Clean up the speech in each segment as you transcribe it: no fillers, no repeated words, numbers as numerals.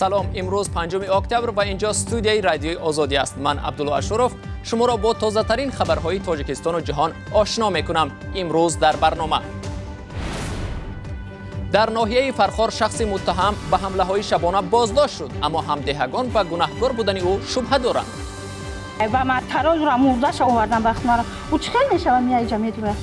Салом, имрӯз 5 октябр ва инҷо студияи Радиои Озодӣ аст. Ман Абдулло Ашуров шуморо бо тозатарин хабарҳои Тоҷикистону ҷаҳон ошно мекунам. Имрӯз дар барнома: дар ноҳияи Фархор шахси муттаҳам ба ҳамлаҳои шабона боздошт шуд, аммо ҳамдеҳагон ба гунаҳкор будани ӯ шубҳа доранд. Ва ма тарозура мурдаша овардан ба хонара. Ӯ чӣ хел мешава, мия иҷа медурад.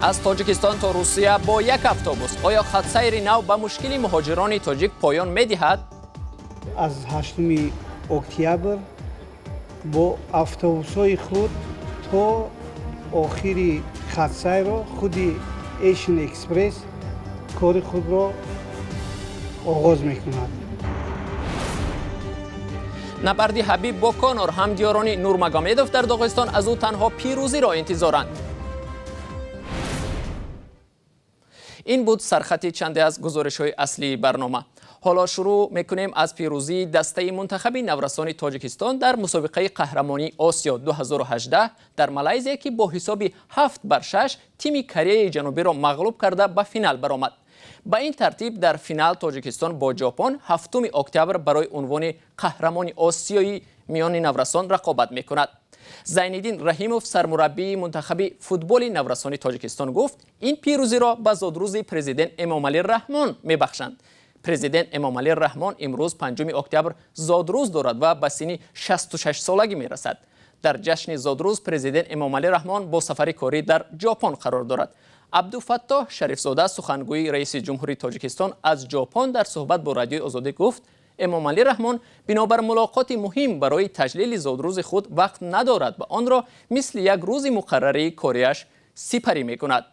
Аз Тоҷикистон то Русия бо як автобус: оё хатсайри нав ба мушкили муҳоҷирони тоҷик поён медиҳад? Аз 8 октябр бо автобусҳои худ то охири хатсайро худи Эшн Экспресс кори худро оғоз мекунад. Набарди Ҳабиб бо Конор: ҳамдиёрони Нурмагомедов дар Доғистон аз ӯ танҳо пирӯзиро интизоранд. Ин буд сархати чанде аз гузоришҳои аслии барнома. Ҳоло шурӯъ мекунем аз пирӯзии дастаи мунтахаби наврасони Тоҷикистон дар мусобиқаи қаҳрамонии Осиё 2018 дар Малайзия, ки бо ҳисоби 7-6 тими Кореяи Ҷанубиро мағлуб карда, ба финал баромад. Ба ин тартиб дар финал Тоҷикистон бо Ҷопон 7 октябр барои унвони қаҳрамони Осиёи миёни наврасон рақобат мекунад. Зайниддин Раҳимов, сармураббии мунтахаби футболи наврасони Тоҷикистон, гуфт, ин пирӯзиро ба зодрӯзи президент Эмомалӣ Раҳмон мебахшанд. Президент Эмомалӣ Раҳмон имрӯз, 5 октябр, зодрӯз дорад ва ба синни 66 солагӣ мерасад. Дар ҷашни зодрӯз президент Эмомалӣ Раҳмон бо сафари корӣ дар Ҷопон қарор дорад. Абдуфаттоҳ Шарифзода, сухангӯи раиси ҷумҳури Тоҷикистон аз Ҷопон, дар суҳбат бо Радиои Озодӣ гуфт, Эмомалӣ Раҳмон бинобар мулоқоти муҳим барои таҷлили зодрӯзи худ вақт надорад ва онро мисли як рӯзи муқаррарии кориаш сипарӣ мекунад.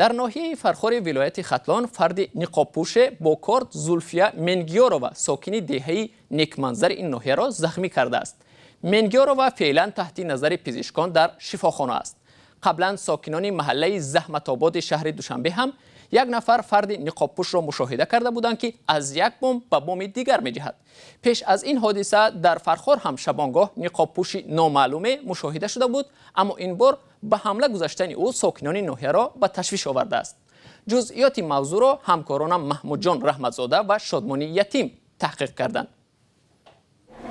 Дар ноҳияи Фархори вилояти Хатлон фарди ниқобпӯше бо корд Зулфия Менгиёрова, сокини деҳаи Некманзари ин ноҳияро захмӣ кардааст. Менгиёрова феълан таҳти назари пизишкон дар шифохона аст. Қаблан сокинони маҳаллаи Заҳматободи шаҳри Душанбе ҳам як нафар фарди ниқобпӯшро мушоҳида карда буданд, ки аз як бом ба боми дигар меҷаҳад. Пеш аз ин ҳодиса дар Фархор ҳам шабонгоҳ ниқобпӯши номаълуме мушоҳида шуда буд, аммо ин бор ба ҳамла гузаштани ӯ сокинони ноҳияро ба ташвиш овардааст. Ҷузъиёти мавзӯъро ҳамкоронам Маҳмудҷон Раҳматзода ва Шодмони Ятим таҳқиқ карданд.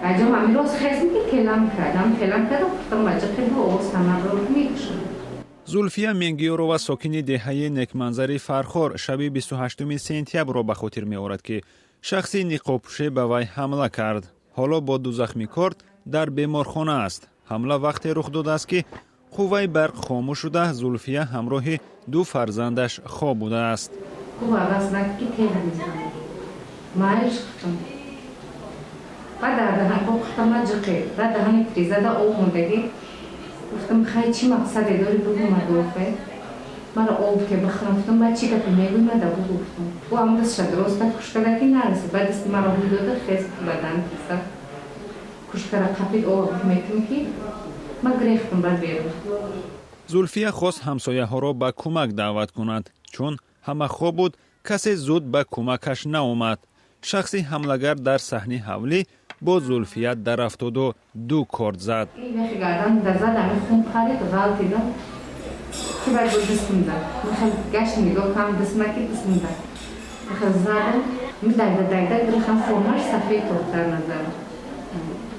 Аҷам ами рост хезм ки телам кардам, телам кардам, гуфтам маҷақи бу овоз ҳамаро мекушам. Зулфия Менгиёрова, сокини деҳаи Некманзари Фархор, шаби 28 сентябрро ба хотир меорад, ки шахси ниқобпӯше ба вай ҳамла кард. Ҳоло бо ду захми корд дар беморхона аст. Ҳамла вақте рух додааст, ки қувваи барқ хомӯш шуда, Зулфия ҳамроҳи ду фарзандаш хоб будааст. Гуфт, аваз накӣ ки тела мезанам. Майлш гуфтам. Баъд дар даҳан гуфтам маҷиқе, баъд даҳани тризада об мондагӣ. Гуфтам, хай, чӣ мақсаде дори, бугу мадофе. Маро об ке бихӯрам, гуфтам, баъд чӣ гапе мегӯй, мада бугу, гуфтам. Ӯ ҳам дастша дроз кард, кушкада ки нарасид. Баъд дасти маро ҳуй дода, хез бадан киса. Кушкара қапид, об метум ки ма гирехтам баъд берун. Зулфия хост ҳамсояҳоро ба кӯмак даъват кунад. Чун ҳама хоб буд, касе зуд ба кӯмакаш наомад. Шахси ҳамлагар дар саҳни ҳавлӣ бо Зулфия дарафтоду ду корд зад. Ин вехи гардан зад, ами хун парид, ғалтидам. Ки баъд бо дастм зад. Михел гашт нигоҳ кам дастма ки дастм зад. Михел задам, ми дайда дайда гирехам, формаш сафед тоб дар назарам.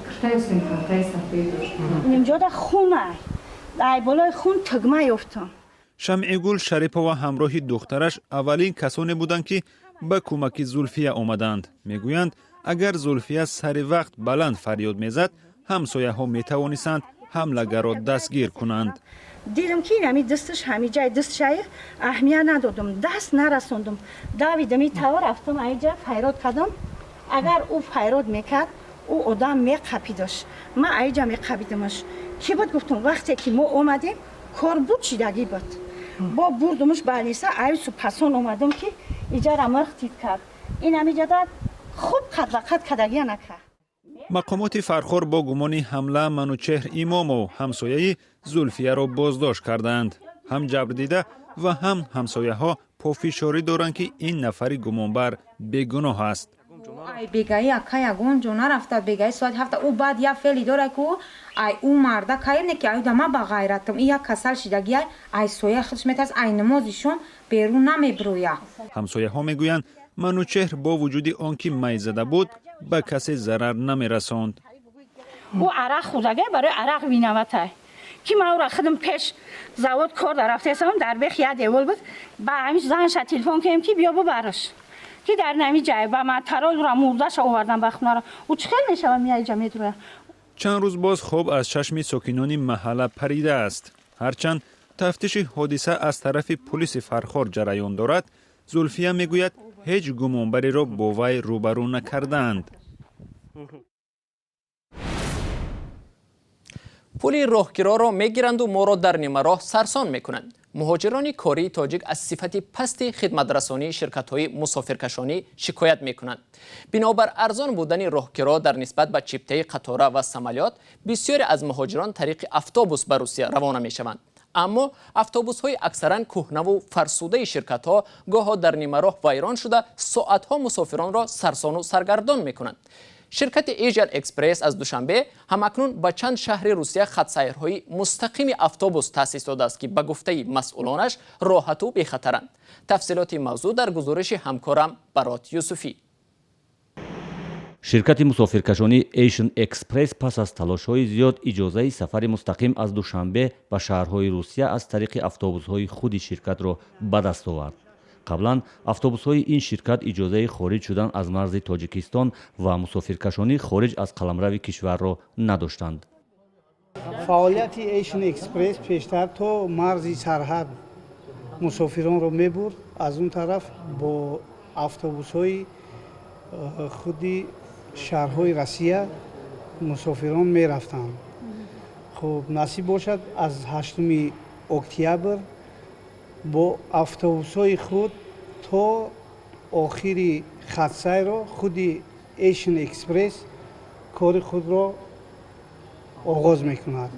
Киртаи усин калтаи сафед дошт. Нимҷода хун ай болои хун тугма ёфтам. Шамъигул Шарипова ҳамроҳи духтараш аввалин касоне буданд, ки ба кӯмаки Зулфия омаданд. Мегӯянд, агар Зулфия сари вақт баланд фарёд мезад, ҳамсояҳо метавонистанд ҳамлагарро дастгир кунанд. Дидам, ки ҳами дасташ, ҳами ҷай дастшай, аҳамият надодам, даст нарасондам, давидам и тава рафтам, аиҷа файрод кардам. Агар ӯ файрод мекард, ӯ одам меқапидаш, ман аиҷа меқапидамаш. Кӣ буд, гуфтам. Вақте ки мо омадем, кор буд, шидагӣ буд, бо бурдумаш балниса. Айсу пасон омадам, ки иҷара мирх тид кард, ин ҳамиҷада хуб қадвақад кардагия накард. Мақомоти Фархор бо гумони ҳамла Манучеҳр Имомов, ҳамсояи Зулфияро, боздошт кардаанд. Ҳам ҷабрдида ва ҳам ҳамсояҳо пофишорӣ доранд, ки ин нафари гумонбар бегуноҳ аст. Ай бегаи ака ягон ҷо нарафта, бегаи соати 7 ӯ баъд як феъли дора, ки ӯ ай ӯ марда каир не, ки ай дама ба ғайратам и як касал шидагӣ, ай соя худш метарс, ай намози шом берун намебироя. Ҳамсояҳо мегӯянд, Манучеҳр бо вуҷуди он ки майзада буд, ба касе зарар намерасонд. Ӯ арақ хӯрдага, барои арақ виноватай, ки ман ӯра худам пеш завод кор дар рафтаистам, дар бех як девол буд, ба ҳамин занша телефон кардем, ки биё бубараш, ки дар нами ҷай ба ман тарол ӯра мурдаша овардан ба хонаро. Ӯ чӣ хел мешава, мия иҷа медуроя. Чанд рӯз боз хоб аз чашми сокинони маҳалла паридааст. Ҳарчанд тафтиши ҳодиса аз тарафи пулиси Фархор ҷараён дорад, Зулфия мегӯяд, ҳеҷ гумонбареро бо вай рӯбарӯ накардаанд. Пули роҳкироро мегиранду моро дар нимароҳ сарсон мекунанд. Муҳоҷирони кории тоҷик аз сифати пасти хидматрасонии ширкатҳои мусофиркашонӣ шикоят мекунанд. Бинобар арзон будани роҳкиро дар нисбат ба чиптаи қатора ва самолёт, бисёре аз муҳоҷирон тариқи автобус ба Русия равона мешаванд. Аммо автобусҳои аксаран кӯҳнаву фарсудаи ширкатҳо гоҳо дар нимароҳ вайрон шуда, соатҳо мусофиронро сарсону саргардон мекунанд. Ширкати Asian Express аз Душанбе ҳамакнун ба чанд шаҳри Русия хатсайрҳои мустақими автобус таъсис додааст, ки ба гуфтаи масъулонаш роҳату бехатаранд. Тафсилоти мавзӯъ дар гузориши ҳамкорам Барот Юсуфӣ. Ширкати мусофиркашонии Asian Express пас аз талошҳои зиёд иҷозаи сафари мустақим аз Душанбе ба шаҳрҳои Русия аз тариқи автобусҳои худи ширкатро ба даст овард. Қаблан автобусҳои ин ширкат иҷозаи хориҷ шудан аз марзи Тоҷикистон ва мусофиркашонӣ хориҷ аз қаламрави кишварро надоштанд. Фаъолияти Asian Express пештар то марзи сарҳад мусофиронро мебурд, аз он тараф бо автобусҳои худи шаҳрҳои Россия мусофирон мерафтанд. Хуб, насиб бошад, аз 8 октябр бо автобусҳои худ то охири хатсайро худи Asian Express кори худро оғоз мекунад.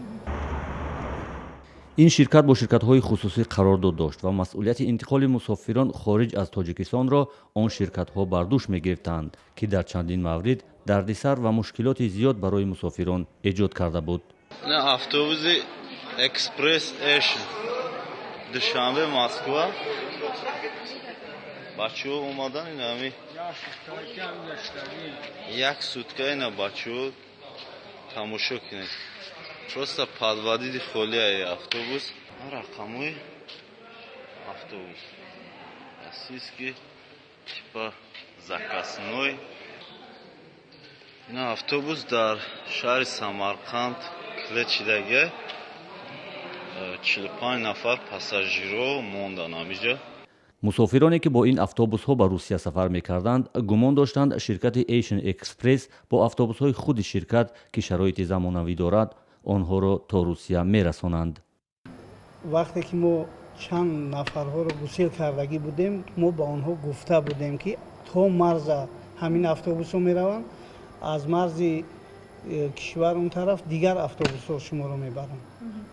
Ин ширкат бо ширкатҳои хусусӣ қарордод дошт ва масъулияти интиқоли мусофирон хориҷ аз Тоҷикистонро он ширкатҳо бар дӯш мегирифтанд, ки дар чандин маврид дардисар ва мушкилоти зиёд барои мусофирон эҷод карда буд. Автобуси Экспресс Asian Душанбе Москва, бачаҳо омадан, инами як сутка ина бачаҳо тамошо кунед, просто подводиди холияи автобус, рақамои автобус российский, типа заказной. Ина автобус дар шаҳри Самарқанд клечидага, 45 нафар пассажиро мондан ҳамиҷа. Мусофироне, ки бо ин автобусҳо ба Русия сафар мекарданд, гумон доштанд, ширкати Asian Express бо автобусҳои худи ширкат, ки шароити замонавӣ дорад, онҳоро то Русия мерасонанд. Вақте ки мо чанд нафарҳоро гусел кардагӣ будем, мо ба онҳо гуфта будем, ки то марза ҳамин автобусҳо мераванд, аз марзи кишвар он тараф дигар автобусҳо шуморо мебаранд.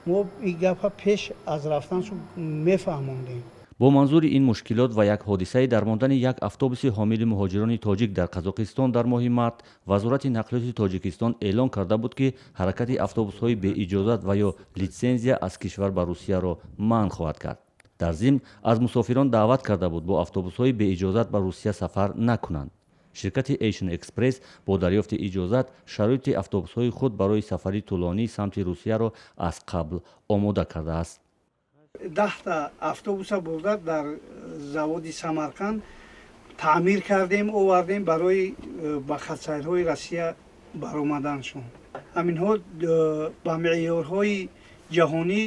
Мо ин гапа пеш аз рафтаншо мефаҳмондем. Бо манзури ин мушкилот ва як ҳодисаи дармондани як автобуси ҳомили муҳоҷирони тоҷик дар Қазоқистон дар моҳи март, Вазорати нақлиёти Тоҷикистон эълон карда буд, ки ҳаракати автобусҳои беиҷозат ва ё литсензия аз кишвар ба Русияро манъ хоҳад кард. Дар зимн аз мусофирон даъват карда буд, бо автобусҳои беиҷозат ба Русия сафар накунанд. Ширкати Asian Express бо дарёфти иҷозат шароити автобусҳои худ барои сафари тӯлонии самти Русияро аз қабл омода кардааст. 10та автобуса бурда дар заводи Самарқанд таъмир кардем, овардем барои ба хатсайрҳои Россия баромаданшон. Ҳаминҳо ба меъёрҳои ҷаҳонӣ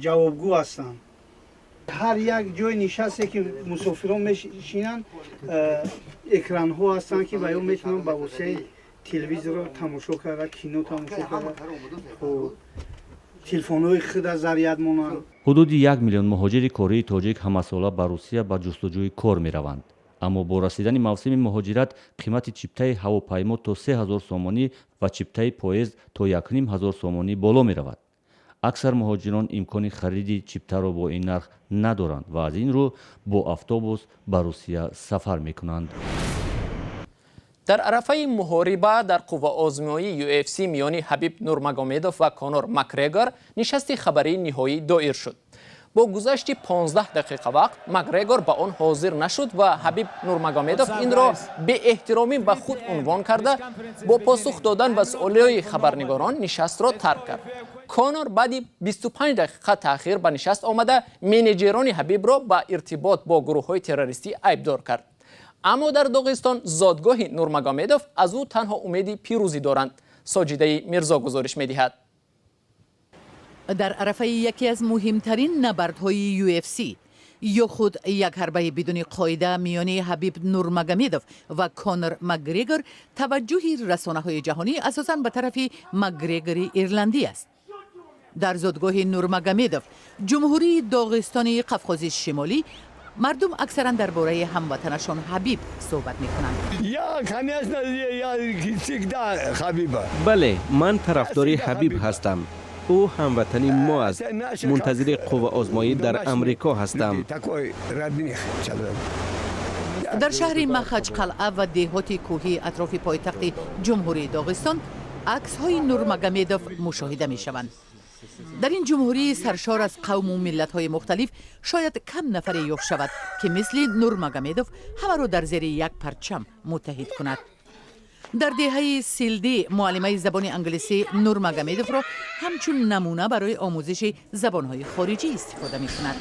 ҷавобгӯ ҳастанд. Ҳар як ҷои нишасте, ки мусофирон мешинанд, экранҳо ҳастанд, ки ва ё метавонанд ба воситаи телевизорро тамошо карда, кино тамошо карда, телефонҳои худа заряд монанд. Ҳудуди 1 миллион муҳоҷири кории тоҷик ҳамасола ба Русия ба ҷустуҷӯи кор мераванд. Аммо бо расидани мавсими муҳоҷират қимати чиптаи ҳавопаймо то 3000 сомонӣ ва чиптаи поезд то 1500 сомонӣ боло меравад. Аксар муҳоҷирон имкони хариди чиптаро бо ин нарх надоранд ва аз ин рӯ бо автобус ба Русия сафар мекунанд. Дар арафаи муҳориба дар қувваозмоии UFC миёни Ҳабиб Нурмагомедов ва Конор Макгрегор нишасти хабарии ниҳоӣ доир шуд. Бо гузашти 15 дақиқа вақт Макгрегор ба он ҳозир нашуд ва Ҳабиб Нурмагомедов инро беэҳтиромӣ ба худ унвон карда, бо посух додан ба суолҳои хабарнигорон нишастро тарк кард. Конор баъди 25 дақиқа таъхир ба нишаст омада, менеҷерони Ҳабибро ба иртибот бо гурӯҳҳои террористӣ айбдор кард. Аммо дар Доғистон, зодгоҳи Нурмагомедов, аз ӯ танҳо умеди пирӯзӣ доранд. Соҷидаи Мирзо гузориш медиҳад. Дар арафаи яке аз муҳимтарин набардҳои UFC ё худ як ҳарбаи бидуни қоида миёни Ҳабиб Нурмагомедов ва Конор Макгрегор, таваҷҷӯҳи расонаҳои ҷаҳонӣ асосан ба тарафи Макгрегори ирландӣ аст. Дар зодгоҳи Нурмагомедов, Ҷумҳурии Доғистони Қафқози Шимолӣ, мардум аксаран дар бораи ҳамватанашон Ҳабиб суҳбат мекунанд. Бале, ман тарафдори Ҳабиб ҳастам. Ӯ ҳамватани мо аст. Мунтазири қувваозмоӣ дар Амрико ҳастам. Дар шаҳри Махачқалъа ва деҳоти кӯҳии атрофи пойтахти Ҷумҳурии Доғистон аксҳои Нурмагомедов мушоҳида мешаванд. Дар ин ҷумҳурии саршор аз қавму миллатҳои мухталиф шояд кам нафаре ёфт шавад, ки мисли Нурмагомедов ҳамаро дар зери як парчам муттаҳид кунад. Дар деҳаи Силдӣ муаллимаи забони англисӣ Нурмагомедовро ҳамчун намуна барои омӯзиши забонҳои хориҷӣ истифода мекунад.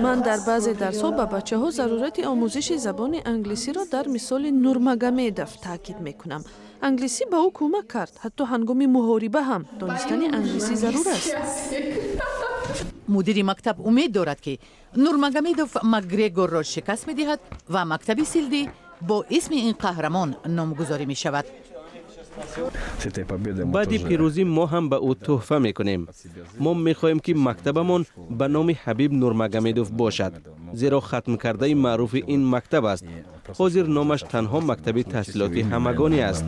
Ман дар баъзе дарсҳо ба бачаҳо зарурати омӯзиши забони англисиро дар мисоли Нурмагомедов таъкид мекунам. Англисӣ ба ӯ кӯмак кард. Ҳатто ҳангоми муҳориба ҳам донистани англисӣ зарур аст. Мудири мактаб умед дорад, ки Нурмагомедов Макгрегорро шикаст медиҳад ва мактаби Силдӣ бо исми ин қаҳрамон номгузорӣ мешавад. Баъди пирӯзӣ мо ҳам ба ӯ тӯҳфа мекунем. Мо мехоҳем, ки мактабамон ба номи Ҳабиб Нурмагомедов бошад, зеро хатмкардаи маъруфи ин мактаб аст. Ҳозир номаш танҳо мактаби таҳсилоти ҳамагонӣ аст.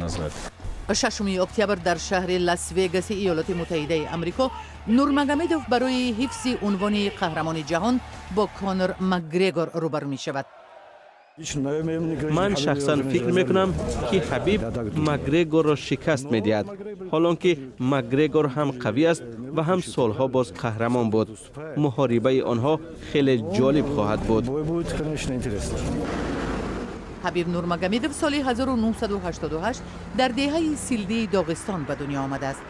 6 октябр дар шаҳри Лас Вегаси Иёлоти Муттаҳидаи Амрико Нурмагомедов барои ҳифзи унвони қаҳрамони ҷаҳон бо Конор Макгрегор рӯбарӯ мешавад. Ман шахсан фикр мекунам, ки Ҳабиб Макгрегорро шикаст медиҳад, ҳолон ки Макгрегор ҳам қавӣ аст ва ҳам солҳо боз қаҳрамон буд. Муҳорибаи онҳо хеле ҷолиб хоҳад буд. Ҳабиб Нурмагомедов соли 1988 дар деҳаи Силдии Доғистон ба дунё омадааст.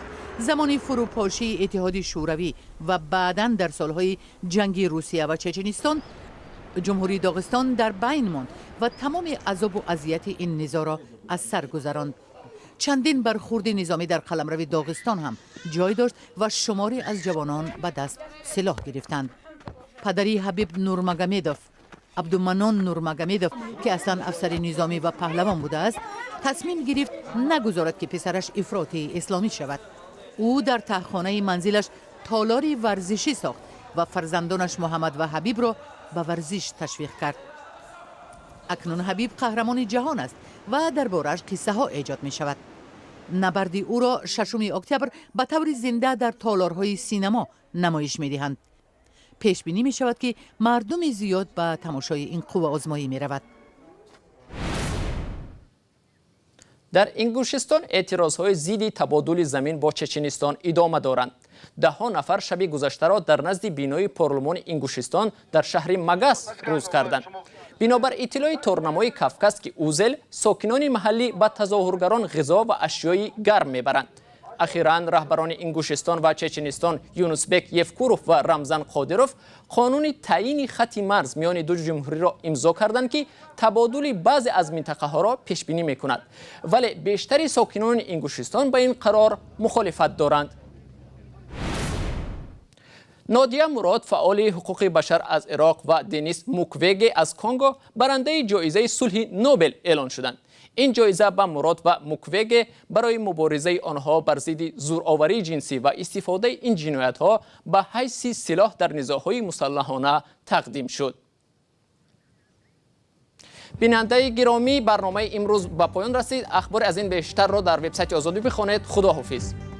Замони фурӯпошии Иттиҳоди Шӯравӣ ва баъдан дар солҳои ҷанги Русия ва Чеченистон Ҷумҳурии Доғистон дар байн монд ва тамоми азобу азияти ин низоъро аз сар гузаронд. Чандин бархурди низомӣ дар қаламрави Доғистон ҳам ҷой дошт ва шуморе аз ҷавонон ба даст силоҳ гирифтанд. Падари Ҳабиб Нурмагомедов, Абдуманон Нурмагомедов, ки аслан афсари низомӣ ва паҳлавон будааст, тасмим гирифт нагузорад, ки писараш ифротии исломӣ шавад. Ӯ дар таҳхонаи манзилаш толори варзишӣ сохт ва фарзандонаш Муҳаммад ва Ҳабибро ба варзиш ташвиқ кард. Акнун Ҳабиб қаҳрамони ҷаҳон аст ва дар борааш қиссаҳо эҷод мешавад. Набарди ӯро 6 октябр ба таври зинда дар толорҳои синамо намоиш медиҳанд. Пешбинӣ мешавад, ки мардуми зиёд ба тамошои ин қувваозмоӣ меравад. Дар Ингушистон эътирозҳои зидди табодули замин бо Чеченистон идома доранд. Даҳҳо нафар шаби гузаштаро дар назди бинои парлумони Ингушистон дар шаҳри Магас рӯз карданд. Бинобар иттилои торнамои Кавказский узел, сокинони маҳаллӣ ба тазоҳургарон ғизо ва ашёи гарм мебаранд. Ахиран раҳбарони Ингушистон ва Чеченистон, Юнусбек Евкуров ва Рамзан Қодиров, қонуни таъйини хати марз миёни ду ҷумҳуриро имзо карданд, ки табодули баъзе аз минтақаҳоро пешбинӣ мекунад, вале бештари сокинони Ингушистон ба ин қарор мухолифат доранд. Нодия Мурод, фаъоли ҳуқуқи башар аз Ироқ, ва Денис Муквеге аз Конго барандаи ҷоизаи сулҳи Нобел эълон шуданд. Ин ҷоиза ба Мурод ва Муквеге барои муборизаи онҳо бар зидди зӯроварии ҷинсӣ ва истифодаи ин ҷиноятҳо ба ҳайси силоҳ дар низоъҳои мусаллаҳона тақдим шуд. Бинандаи гиромӣ, барномаи имрӯз ба поён расид. Ахбори аз ин бештарро дар вебсайти Озодӣ бихонед. Худоҳофиз.